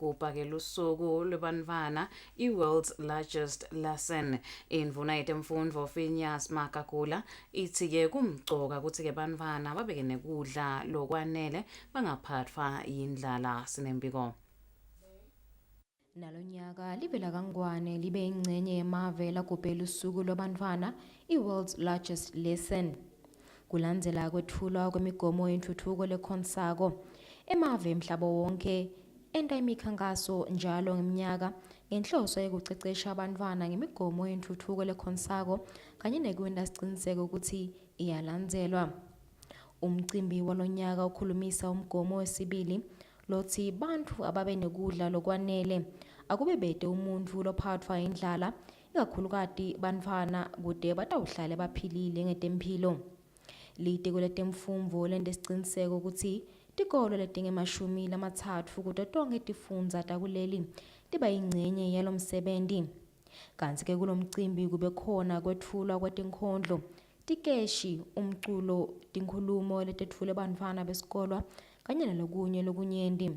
Kugubha-ke lusuku lwebantfwana i-World's Largest Lesson. Indvuna yetemfundvo Phineas Magagula itsi-ke kumcoka kutsi-ke bantfwana babeke nekudla lokwanele bangaphatfwa yindlala. Sinembiko. Nalonyaka live lakaNgwane libe yingcenye yemave lagubhe lusuku lwabantfwana i-World's Largest Lesson. Kulandzela kwetfulwa kwemigomo yentfutfuko lekhonsako, emave emhlaba wonke enta imikhankaso njalo ngemnyaka ngenhloso yekucecesha bantfwana ngemigomo yentfutfuko lekhonsako kanye nekwenta siciniseko kutsi iyalandzelwa. Umcimbi walonyaka ukhulumisa umgomo wesibili lotsi bantfu ababe nekudla lokwanele, akube bete umuntfu lophatfwa yindlala, ikakhulukati bantfwana kute batawuhlale baphilile ngetemphilo. Litiko letemfundvo lente siciniseko kutsi tikolo letingemashumi lamatsatfu kuto tonkhe tifundza takuleli tiba yincenye yalomsebenti. Kantsi-ke kulomcimbi kube khona kwetfulwa kwetinkhondlo, tikeshi, umculo, tinkhulumo letetfulwe bantfwana besikolwa kanye nalokunye lokunyenti.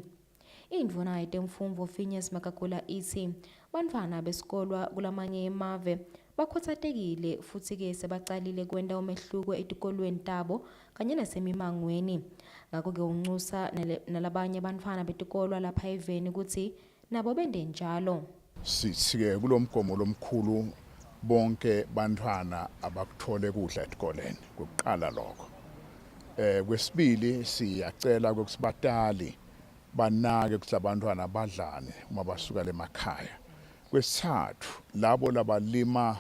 Indvuna yetemfundvo Phineas Magagula itsi bantfwana besikolwa kulamanye emave bakhutsatekile futsi-ke sebacalile kwenta umehluko etikolweni tabo kanye nasemimangweni. Ngako-ke uncusa nalabanye bantfwana betikolwa lapha eveni kutsi nabo bente njalo. Sithi-ke kulo mgomo lomkhulu bonke bantwana abakuthole kudla etikoleni kuqala lokho. Eh kwesibili siyacela ukuthi batali banake ukuthi labantwana badlani uma basuka lemakhaya. Kwesithathu labo labalima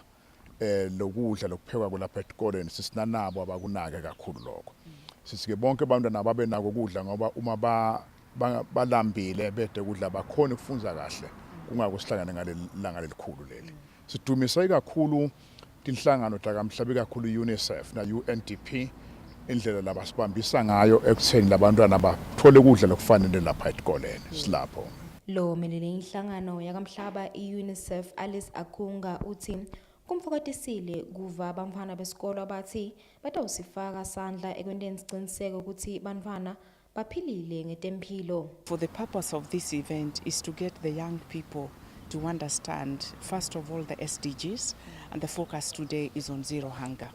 eh lokudla lokuphekwa kulapha etikoleni sisinanabo abakunake kakhulu lokho. Sithi ke bonke abantwana babe nako ukudla ngoba uma ba balambile bede kudla bakhona ukufundza kahle kungako sihlangane ngaleli langa lelikhulu leli. Sidumise ikakhulu tinhlangano takamhlaba ikakhulu UNICEF na UNDP indlela labasibambisa ngayo ekutheni labantwana bathole ukudla lokufanele lapha etikoleni silapho. Lo melele inhlangano yakamhlaba i-UNICEF Alice Akunga uthi kumfokotisile kuva bantfwana besikolo bathi batawusifaka sandla ekwenteni siciniseko kutsi bantfwana baphilile ngetemphilo. For the purpose of this event is to get the young people to understand, first of all, the SDGs, and the focus today is on zero hunger.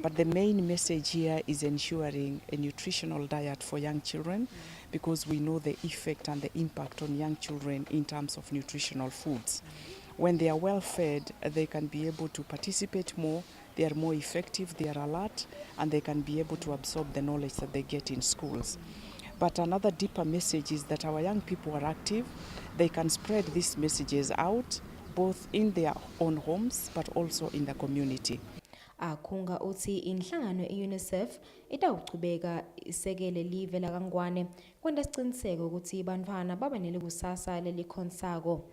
But the main message here is ensuring a nutritional diet for young children because we know the effect and the impact on young children in terms of nutritional foods. When they are well fed, they can be able to participate more, they are more effective, they are alert, and they can be able to absorb the knowledge that they get in schools. But another deeper message is that our young people are active. They can spread these messages out both in their own homes but also in the community. Akhunga uthi inhlangano i-UNICEF itawuchubeka isekele live lakaNgwane kwenta siciniseko ukuthi bantfwana babe nelikusasa lelikhonsako.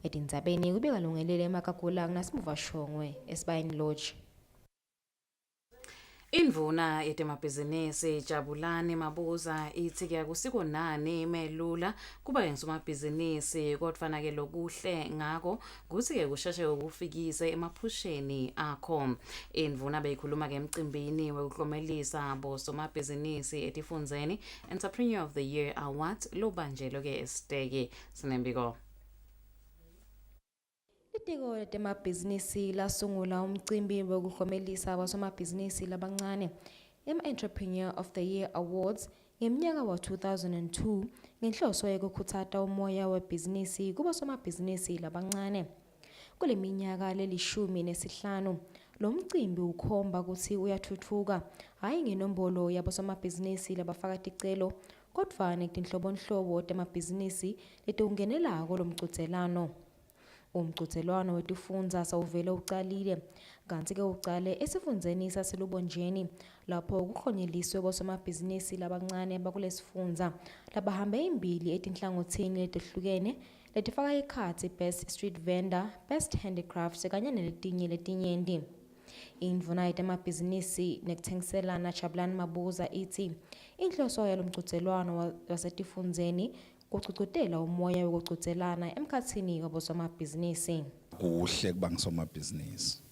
Etindzabeni kubika Lungelele Makagula kunaSimuva Shongwe eSibayeni Lodge. Indvuna yetemabhizinisi Jabulani Mabuza itsi ke akusiko nani melula kuba ngusomabhizinisi kodvwa nake lokuhle ngako kutsi ke kusheshe ukufikise emaphusheni akho. Indvuna beyikhuluma ke emcimbini wekuklomelisa bosomabhizinisi etifundzeni Entrepreneur of the Year Awards lobanjelwe ke eSiteki. Sinembiko. Litiko letemabhizinisi lasungula umcimbi wekuhlomelisa abosomabhizinisi labancane ema-Entrepreneur of the Year Awards ngeminyaka wa-2002 ngenhloso yekukhutsata umoya webhizinisi kubosomabhizinisi labancane. Kule minyaka lelishumi nesihlanu, lo mcimbi ukhomba kutsi uyathuthuka, hhayi ngenombolo yabosomabhizinisi labafaka ticelo, kodvwa netinhlobonhlobo temabhizinisi letiwungenelako lomcudzelwano. Umcudzelwano wetifundza sawuvele ucalile, kantsi-ke ucale esifundzeni saseLubonjeni lapho kuhlonyeliswe bosomabhizinisi labancane bakulesifundza labahambe imbili etinhlangothini letehlukene letifaka ekhatsi Best Street Vendor, Best Handicrafts kanye neletinye letinyenti. Indvuna yetemabhizinisi nekuthengiselana Jabulani Mabuza itsi inhloso yalomcudzelwano wasetifundzeni kugcugcutela umoya wekucudzelana emkhatsini wabosomabhizinisi. Kuhle kuba ngusomabhizinisi.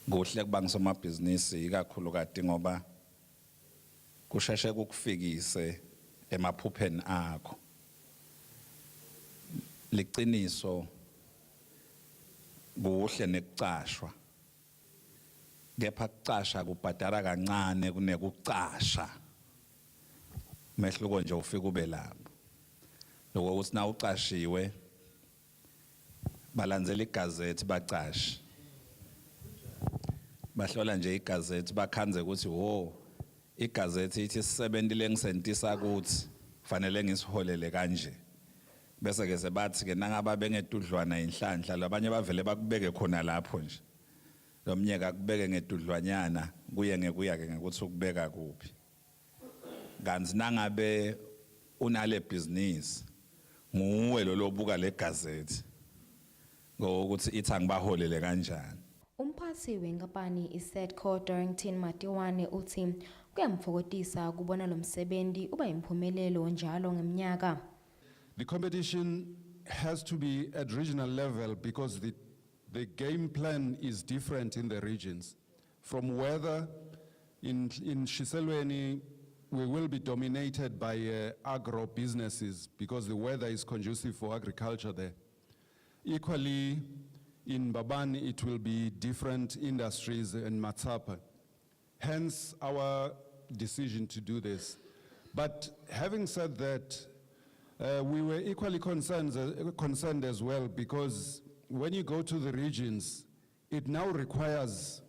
Kuhle kuba ngusomabhizinisi ikakhulukati ngoba kusheshe kukufikise emaphupheni akho. Liciniso kuhle nekucashwa, kepha kucasha kubhadala kancane kunekucasha. Mehluko nje ufika ube lapho. Lokho ukuthi na ucashiwe balandzela igazethi bacashi. Bahlola nje igazethi bakhandze ukuthi wo igazethi ithi isisebenzi lengisentisa kuthi fanele ngisiholele kanje. Bese ke sebathi ke nangaba bengetudlwana inhlanhla labanye bavele bakubeke khona lapho nje. Lomnyeka akubeke ngedudlwanyana kuye ngekuya ke ngekuthi ukubeka kuphi. Kanti nangabe unale business nguwe lo lobuka le gazethi ngokuthi ithi angibaholele kanjani. Umphathi wenkampani iSedco Dorrington Matiwane uthi kuyamfokotisa kubona lo msebenzi uba imphumelelo njalo ngeminyaka. The competition has to be at regional level because the game plan is different in the regions. From weather, in Shiselweni, we will be dominated by agro businesses because the weather is conducive for agriculture there. Equally, in Mbabane, it will be different industries in Matsapha. Hence our decision to do this. But having said that, we were equally concerned as well, because when you go to the regions, it now requires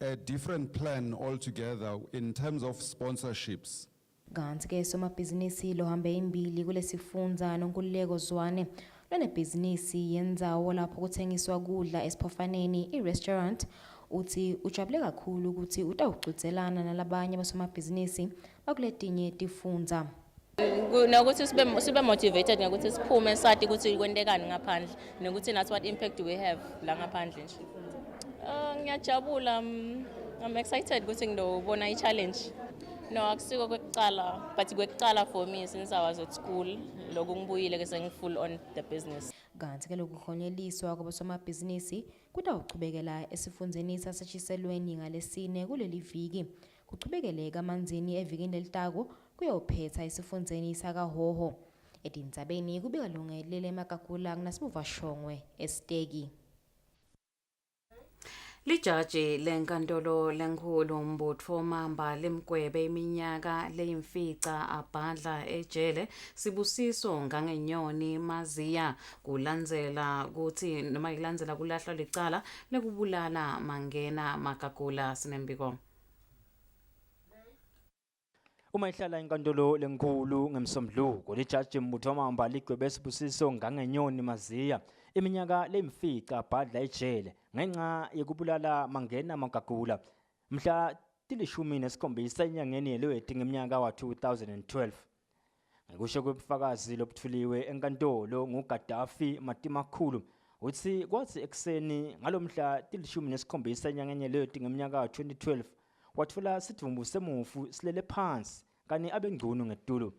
a different plan altogether in terms of sponsorships. Kanti ke somabhizinisi lohambe imbili kulesifundza Nonkululeko Zwane lonebhizinisi yendzawo lapho kuthengiswa kudla esiphofaneni i-restaurant uthi ujabule kakhulu ukuthi utawucudzelana nalabanye basomabhizinisi bakuletinye tifundza. Nokuthi sibe motivated ngokuthi siphume sathi ukuthi kwentekani ngaphandle nokuthi nathi what impact do we have la ngaphandle nje. Ngiyajabula, I'm excited ukuthi ngidobona i-challenge. No, akusiko kwekucala, but kwekucala for me since I was at school, lokhu ngibuyile ke sengi-full on the business. Kanti ke lokuhlonyeliswa kwabosomabhizinisi kutawuchubekela esifundzeni saseShiselweni ngalesine kuleli viki. Kuchubekele kaManzini evikini lelitako kuyophetha esifundzeni sakaHhohho. Etindzabeni kubika Lungelele Magagula kunasibuva Shongwe eSiteki. Lijaji lenkantolo lenkhulu Mbutfo Mamba limgwebe iminyaka leyimfica abhadla ejele Sibusiso Ngangenyoni Maziya kulandzela kutsi noma ilandzela kulahlwa licala lekubulala Mangena Magagula. Sinembiko. Uma ihlala inkantolo lenkhulu ngemsombuluko, lijaji Mbutfo Mamba ligwebe Sibusiso Ngangenyoni Maziya iminyaka leyimfica abhadla ejele ngenxa yekubulala Mangena Magagula mhla 17 enyangeni yeLweti ngeminyaka wa-2012. Ngekusho kwebufakazi lobuthuliwe enkantolo nguGaddafi Matimakhulu, utsi kwatsi ekuseni ngalomhla 17 enyangeni yeLweti ngeminyaka wa-2012 watfola sidvumbu semufu silele phansi kani abengcunu ngetulu.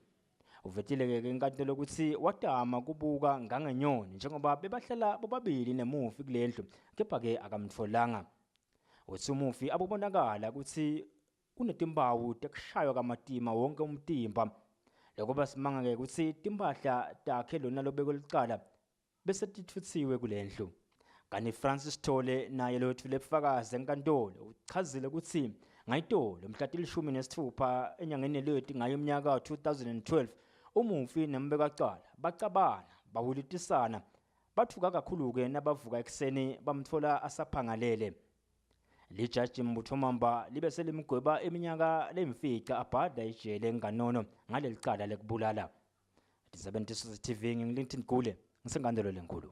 Uvetile ke enkantolo ukuthi watama kubuka Ngangenyoni njengoba bebahlala bobabili nemufi kulendlu, kepha ke akamtfolanga. Utsi umufi abobonakala ukuthi unetimpawu tekushaywa kamatima wonke umtimba. Lokuba simanga ke ukuthi timphahla takhe lona lobekwe licala bese titfutsiwe kulendlu. Kani Francis Thole naye lowetfule bufakazi enkantolo uchazile ukuthi ngayitolo mhla 16 enyangeni yeLweti ngayo umnyaka wa-2012 umufi nembekacala bacabana bawulitisana bathuka kakhulu-ke nabavuka ekuseni bamtfola asaphangalele. Lijaji Mbutfo Mamba libe selimgweba iminyaka leyimfica abhadla ejele nganono ngaleli cala lekubulala. Tindzabeni TV nginguLinton Gule ngisenkantolo lenkulu.